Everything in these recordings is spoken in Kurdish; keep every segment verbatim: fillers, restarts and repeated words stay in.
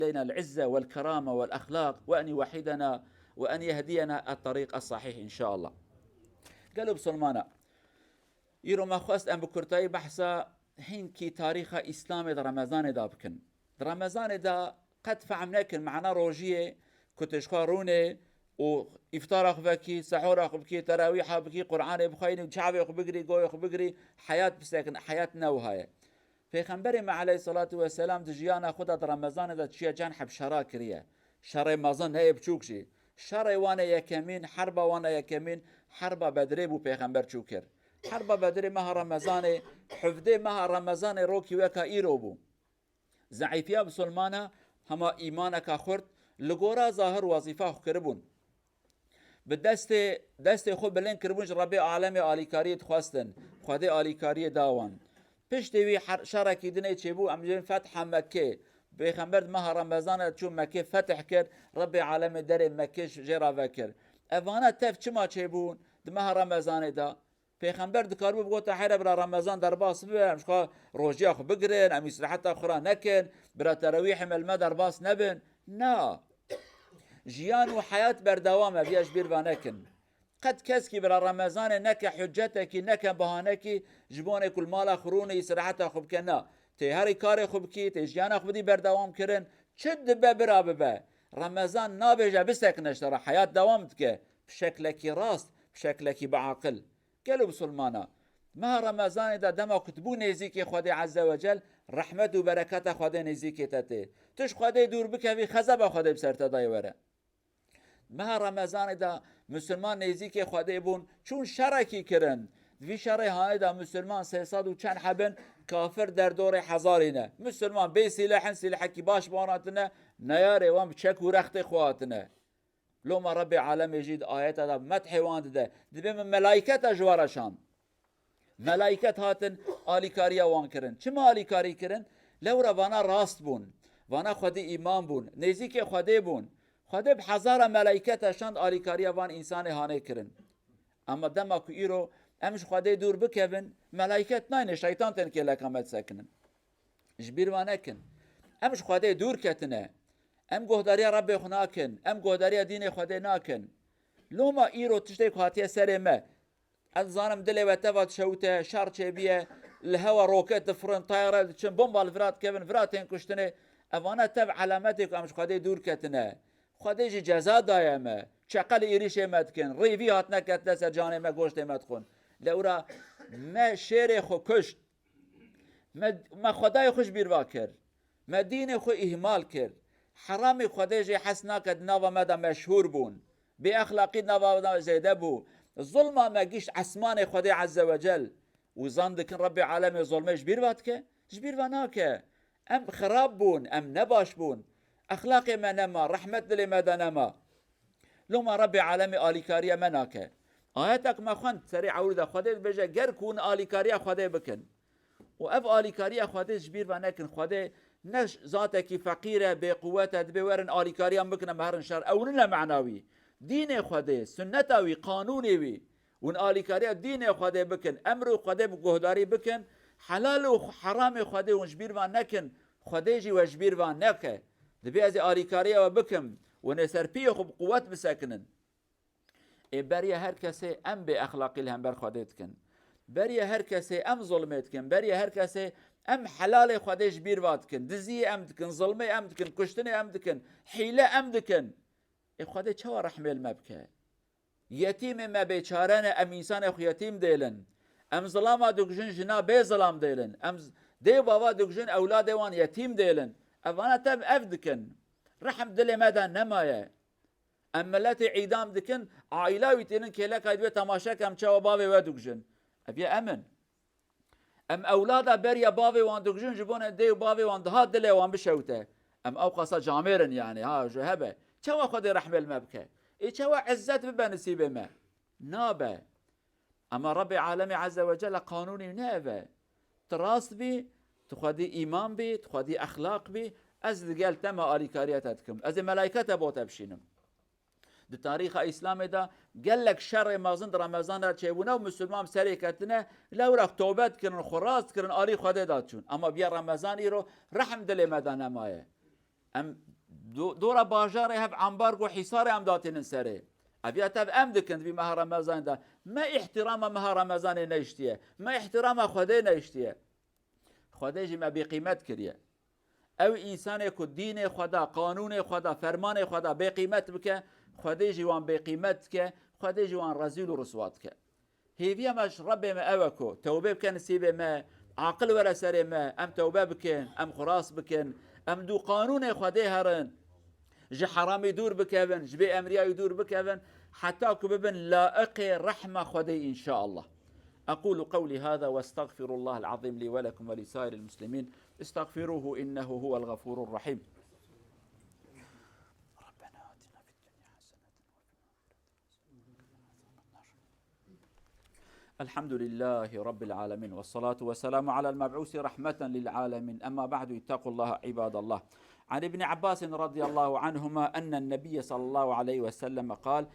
لدينا العزة والكرامة والأخلاق، وأن يوحدنا وأن يهدينا الطريق الصحيح إن شاء الله. Gelo Musulmana, îro me xwest em bi kurtayî behsa hinkî tarîxa Îslamê di Remezanê de bikin. Di Remezanê de qet fehm nekin mana rojiyê ku tu ji xwe rûnê û îftara xwe vekî, sehora xwe bikî, terawîha bikî, Qur'anê bixwînî û çavê xwe bigirî, goyê xwe bigirî, heyat bisekin. Heyat ne wiha ye. Pêxemberê me aleyhissalatu vesselam di jiyana xwe de di Remezanê de çiye çend heb şera kiriye. Şerê mezin heye biçûk jî. Şerê wan e yekemîn, herba wan e yekemîn, herba Bedrê bû pêxember çû kir. Herba Bedrê meha Remezanê, hevdê meha Remezanê rokî weka îro bû. Zeîfiya Musulmana hema îmaneka xurt li gora zahir wezîfa xwe kiribûn. Bi destê, destê xwe bilind kiribûn ji Rebbê alemê alîkariyê dixwestin. Xwedê alîkariyê da wan. Piştî wî her-, şerekî dinê çêbû, em jên fetha Mekkê. Pêxember di meha Remezanê de çû Mekkê fetih kir, Rebbê alemê derê Mekkê ji jê re vekir. Evana tev çima çêbûn di meha Remezanê de? Pêxember dikaribû bigota, "Here bira Remezan derbas bibe, em ji xwe rojiya xwe bigirin, em îstiraheta xwe ra nekin, bira terawîhê me li me derbas nebin." Na. Jiyan û heyat berdewam e, viya ji bîr ve nekin. Qet keskî bira Remezanê neke hücetekî, neke bahanekî, ji bonê ku li mala xwe rûnê îstiraheta xwe bike, na. Tê herî karê xwe bikî, tê jiyana xwe bidî berdewam kirin. Çi dibe bira bibe. Remezan nabêje bisekine ji te re, heyat dewam dike. Bi şeklekî rast, bi şeklekî biaqil. Gelo Musulmana, meha Remezanê de dema ku tu bû nêzîkê Xwedê Azze ve Cel, rehmet û bereketa Xwedê nêzîkê te tê. Tu ji Xwedê dûr bikevî, xezeba Xwedê bi ser te dayê were. Meha Remezanê de Musulman nêzîkê Xwedê bûn, çûn şerekî kirin. Di vî şerê hanê de Musulman sê sed û çend hebin, kafir derdorê hezarî ne. Musulman bê sîleh in, sîlehekî baş bi wan hatine, neyarê wan bi çek û rextê xwe hatine. Loma Rebbê alemê jî di ayeta de methê wan dide. Dibê min melaîketa ji we re şand. Melaîket hatin alîkariya wan kirin. Çima alîkarî kirin? Lewra vana rast bûn. Vana Xwedê îman bûn. Nêzîkê Xwedê bûn. Xwedê bi hezara melaîketa şand alîkariya van însanê hanê kirin. Ama dema ku îro em ji Xwedê dûr bikevin, melaîket nayne, şeytan tên kêleka me disekinin. Ji bîr ve nekin. Em ji Xwedê dûr ketine. Em guhdariya Rebbê xwe nakin. Em guhdariya dînê Xwedê nakin. Loma îro tiştê ku hatiye serê me. Ez dizanim dilê we teva dişewite, şer çêbiye, li hewa roket difirin, tayare diçin, bomba li vira dikevin, vira tên kuştinê. Evana tev elemetê ku em ji Xwedê dûr ketine. Xwedê jî ceza daye me. Çeqe li êrîşê me dikin. Rêvî hatine ketine ser canê me, goştê me dixwin. Lewra me şêrê xwe kuşt. Me, me Xwedayê xwe ji bîr va kir. Me dînê xwe îhmal kir. Heramê Xwedê jê hes nake di nava me de meşhûr bûn. Bêexlaqî di nava me de zêde bû. Zulma me gişt esmanê Xwedê Azze ve Cel. Û zan dikin Rebbê alemê zulmê ji bîr va dike? Ji bîr va nake. Em xirab bûn, em nebaş bûn. Exlaqê me nema, rehmet dilê me de nema. Loma Rebbê alemê alîkariya me nake. Ayeta ku me xwend serê ewlî de Xwedê dibêje, ger ku hûn alîkariya Xwedê bikin. Û ev alîkariya Xwedê ji bîr ve nekin. Xwedê ne zatekî feqîr e, bêquwet e, dibê werin alîkariya min bikin, em herin şer. Ew nine menawî. Dînê Xwedê, sunneta wî, qanûnê wî. Hûn alîkariya dînê Xwedê bikin, emrû Xwedê bi guhdarî bikin, helal û heramê Xwedê hûn ji bîr ve nekin, Xwedê jî we ji bîr ve neke. Dibê ez ê alîkariya we bikim, hûn ê ser piyê xwe bi quwet bisekinin. Ê beriya her kesê em bêexlaqî li hember Xwedê dikin. Beriya her kesê em zulmê dikin. Beriya her kesê em helalê Xwedê ji bîr va dikin. Diziyê em dikin, zulmê em dikin, kuştinê em dikin, hîle em dikin. Ê Xwedê çawa rehmê li me bike? Yetîmê me bêçare ne, em însanê xwe yetîm dêlin. Em zilama dikujin, jina bê zilam dêlin. Em z-, dê û bava dikujin, ewladê wan yetîm dêlin. Evana tev ev dikin. Rehm dilê me de nemaye. Em miletê îdam dikin, aîla wî tênin kêleka dibê temaşe ke em çawa bavê we dikujin. Ev ye em in. Em ewlada beriya bavê wan dikujin, ji bo ne dê û bavê wan dihat dilê wan bişewite. Em ew qasa camêr in yani, ha, ji hebe. Çawa Xwedê rehmê li me bike? Ê çawa izzet bibe nisîbê me? Nabe. Ema Rebbê alemê Azze ve Celle qanûnî ne ev e. Tu rast bî, tu xwedî îman bî, tu xwedî exlaq bî, ez digel te me alîkariya te dikim. Ez ê melaykete bo te bişînim. Di tarîxa Îslamê de gelek şerê mezin di Remezan de çêbûne û Misilman bi serê ketine, lewra tobe dikirin, xwe rast dikirin, alî Xwedê de diçûn. Ema biya Remezan îro rehm dilê me de nemaye. Em Do-, dora bajarê hev ambargo hîsarê em datînin serê. Ev ya tev em dikin vî meha Remezanê de. Me îhtîrama meha Remezanê neiştiye. Me îhtîrama Xwedê neiştiye. Xwedê jî me bêqîmet kiriye. Ew însanê ku dînê xwe da, qanûnê xwe da, fermanê xwe da bêqîmet bike, Xwedê jî wan bêqîmet dike, Xwedê jî wan rezîl û riswa dike. Hêviya me ji Rebbê me ew e ku tewbê bike nisîbê me, aqil were serê me, em tewbe bikin, em xwe rast bikin, em dû qanûnê Xwedê herin, ji heramî dûr bikevin, ji bêemriyayî dûr bikevin, heta ku bibin laiqê rehma Xwedê, înşaallah. أقول قولي هذا وأستغفر الله العظيم لي ولكم ولسائر المسلمين، استغفروه إنه هو الغفور الرحيم. ربنا آتنا في الدنيا حسنة وفي الآخرة حسنة وقنا عذاب النار. الحمد لله رب العالمين، والصلاة والسلام على المبعوث رحمة للعالمين، أما بعد، اتقوا الله عباد الله. عن ابن عباس رضي الله عنهما أن النبي صلى الله عليه وسلم قال: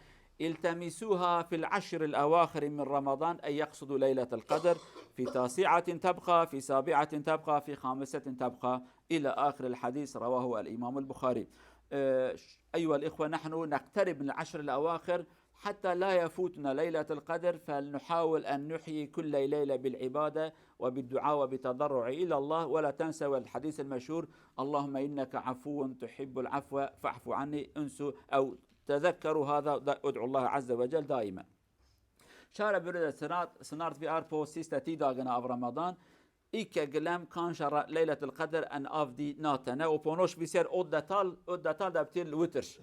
التمسوها في العشر الأواخر من رمضان، أي يقصد ليلة القدر، في تاسعة تبقى، في سابعة تبقى، في خامسة تبقى، إلى آخر الحديث، رواه الإمام البخاري. آه، أيها الإخوة، نحن نقترب من العشر الأواخر، حتى لا يفوتنا ليلة القدر، فلنحاول أن نحيي كل ليلة بالعبادة وبالدعاء وبالتضرع إلى الله، ولا تنسوا الحديث المشهور: اللهم إنك عفو تحب العفو فاعف عني. انسوا أو تذكروا هذا، ادعوا الله عز وجل دائما. Şare bürüde sınav, sınav bir arpo siste tî dagina av Ramadan. Îke gilem kanşa ra-, Leyletul Qedr en avdî natene û ponoş bîser o detal, o detal de bitir li witir.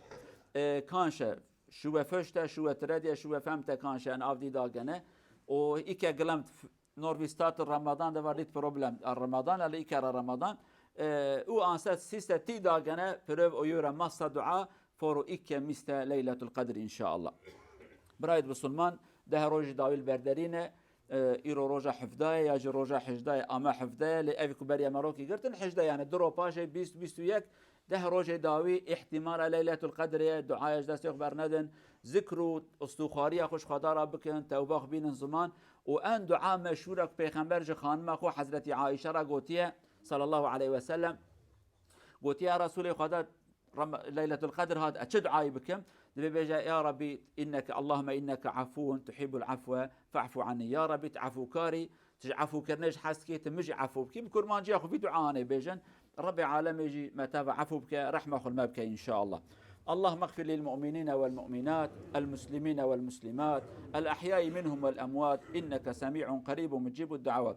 E, kanşe, şuwe föşte, şuwe trediye, şuwe femte kanşe en avdî dagene. O îke gilem f-, norvî stat Ramadan de var rit problem. A Ramadan, ali îke ra Ramadan. E, u anse siste tî dagene, pirev o yore masta dua, foro îke miste Leyletul Qedr înşaallah. Birayet Musulman, deh rojî dawî li berderîne, e, îro roja hevdayê ya jî roja hejdayê, ama hevdayê, lê ev ku beriya merokî girtin, hejde, yani du ro paşê bîst, bîst û yek, deh rojê dawî îhtimala Leyletul Qedrê ye, duaya ji destê xwe bernedin, zikr û istixwariya xwe ji Xweda re bikin, tewba xwe bînin ziman û en dua meşhûr e ku Pêxember ji xanima xwe Hezretî Aîşe re gotiye, sallallahu aleyhi ve sellem, gotiye, ya Resûlê Xweda, Ram-, Leyletul Qedr hat, ez çi duayî bikim? Divê bêje, ya Rabbî, inneke, Allahümme inneke afuvun tuhibbul afwe fa'fu anni. Ya Rabbî, tu efûkarî, tu ji efûkirinê jî hez dikî, tu min jî efû bikî. Bi kurmanciya xwe vî duanê bêjin. Rabbê alemê jî me teva efû bike, rehma xwe li me bike înşaallah. اللهم اغفر للمؤمنين والمؤمنات، المسلمين والمسلمات، الأحياء منهم والأموات، إنك سميع قريب مجيب الدعوات.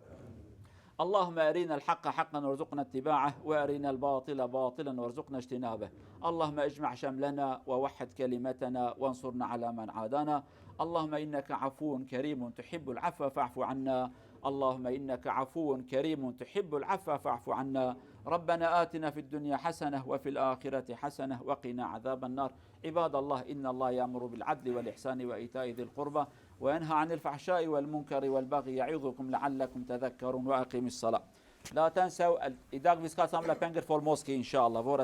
اللهم أرنا الحق حقا وارزقنا اتباعه، وأرنا الباطل باطلا وارزقنا اجتنابه. اللهم اجمع شملنا ووحد كلمتنا وانصرنا على من عادانا. اللهم إنك عفو كريم تحب العفو فاعف عنا. اللهم إنك عفو كريم تحب العفو فاعف عنا. ربنا آتنا في الدنيا حسنة وفي الآخرة حسنة وقنا عذاب النار. عباد الله، إن الله يأمر بالعدل والإحسان وإيتاء ذي القربى وينهى عن الفحشاء والمنكر والبغي يعظكم لعلكم تذكرون وأقيموا الصلاة. لا تنسوا ال-، îdag vîst kasam le pengir folmoskî înşallah. Vore